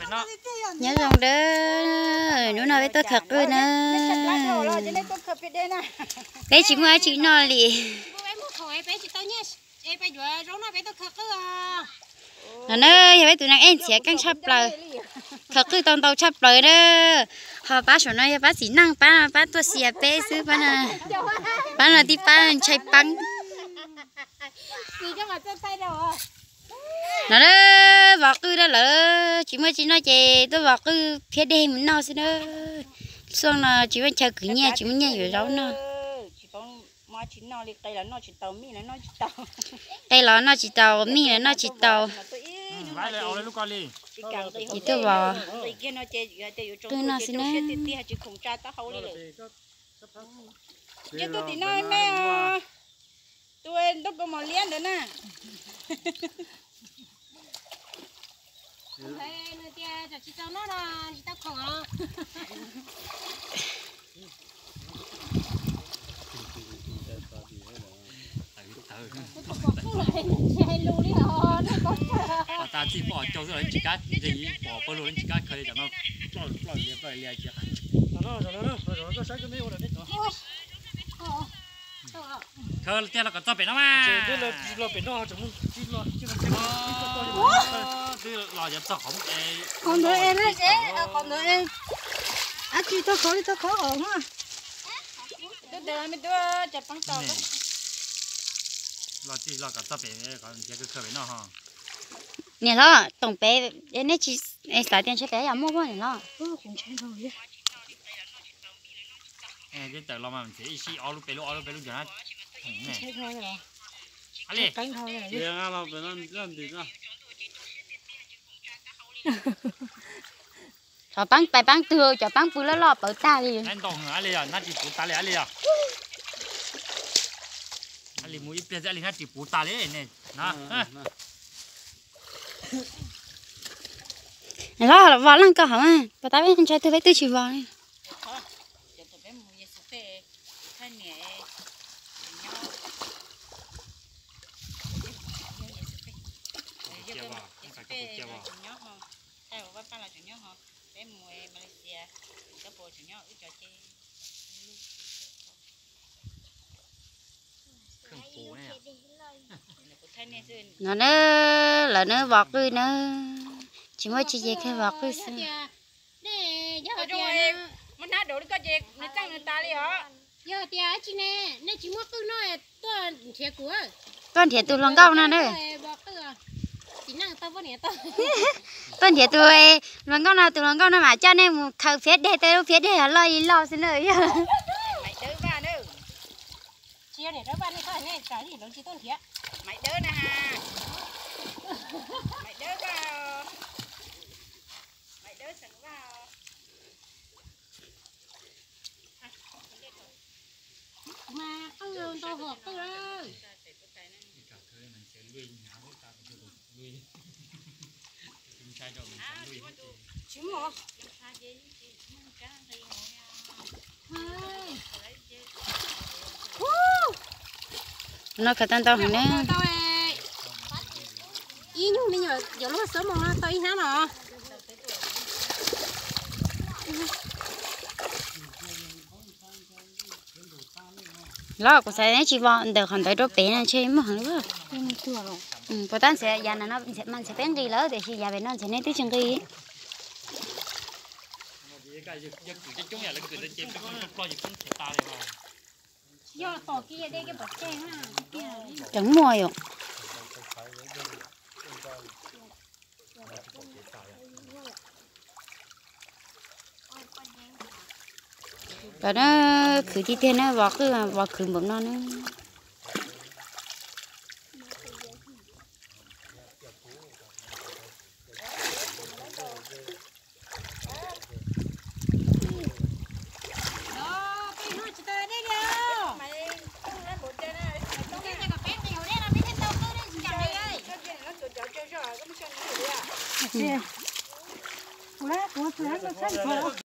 Nyob zoo dawb, hnub no peb tuaj khaws qwj na. Peb tsis muaj dab tsi noj li. No na yog peb tus neeg ej ntxhiav keej tshaj plaws, khaws qwj tau ntau tshaj plaws na. Ho pab saum no yog pab txiv neej, pab no pab tuaj xia peb xwb, pab no tib pab ntshai peeb. No na, vov qwj na lawm, tsis muaj tsi noj ces tuaj vov qwj phiab dej mus noj xwb na. Xuaj no tsis muaj chaw khwv nyiaj, tsis muaj nyiaj yuav zaub noj. Qe los noj tsis tau, mij los noj tsis tau. Ces tuaj vov qwj noj xwb na. Tus ntuj kaus mom liab ntawd na. Tas txij poj caug xwb los tsis kam nqis, pom pawg lug tsis kam khaws li, tam no ploj ploj li ploj li cia. Khaws tiag los kom txog pem no mas. Twb los yuav txog qhov, qhov ntawd es, qhov ntawd es. Ab tsis tau khov li, tau khov os. Los txij los kom txog pem, nrhiav khaws pem no ho. Niam hlob, toom pem, nej tsis xav tias ntshai pem yam muaj pob niam hlob? Tawm los mas ntxhiav ib sij ob lub peb lub ob lub peb lub nrog na. Cov peeb pais peeb twg, cov peeb pw loj loj pawv tag li. Hnab tsis puv tas li, li os. Li mus ib pliag xwb li hnab tsis puv tas li. Los vos leej koj hauv, pas tab peb ntshai twg peb twb tsis vos li. No na, lawv na vov qwj na, tsis muaj tsis ces kawg vov qwj xwb. Tuaj nrhiav tus hluas nkauj no na. Tuaj nrhiav tus hluas nkauj no, tus hluas nkauj no mas coj nej mus khaws phiab dej, tej lub phiab dej loj li loj xwb na. No khaws tau ntau heev ne. Ib nyuag me nyuam yuav luag xab moos no tau ib hnab no. Los kuv xav neb tsis vov ntawm qhov ntawd rau pem na ntshe muaj heev li. Puas tab ntxhiav yav no mas ntshe peb nqis lawm tiam sis yav pem no ntshe neb twb tsis nqis. Tseem muaj yom. Pab na, khwv tiag tiag na, vov qwj vov khwv npaum no na.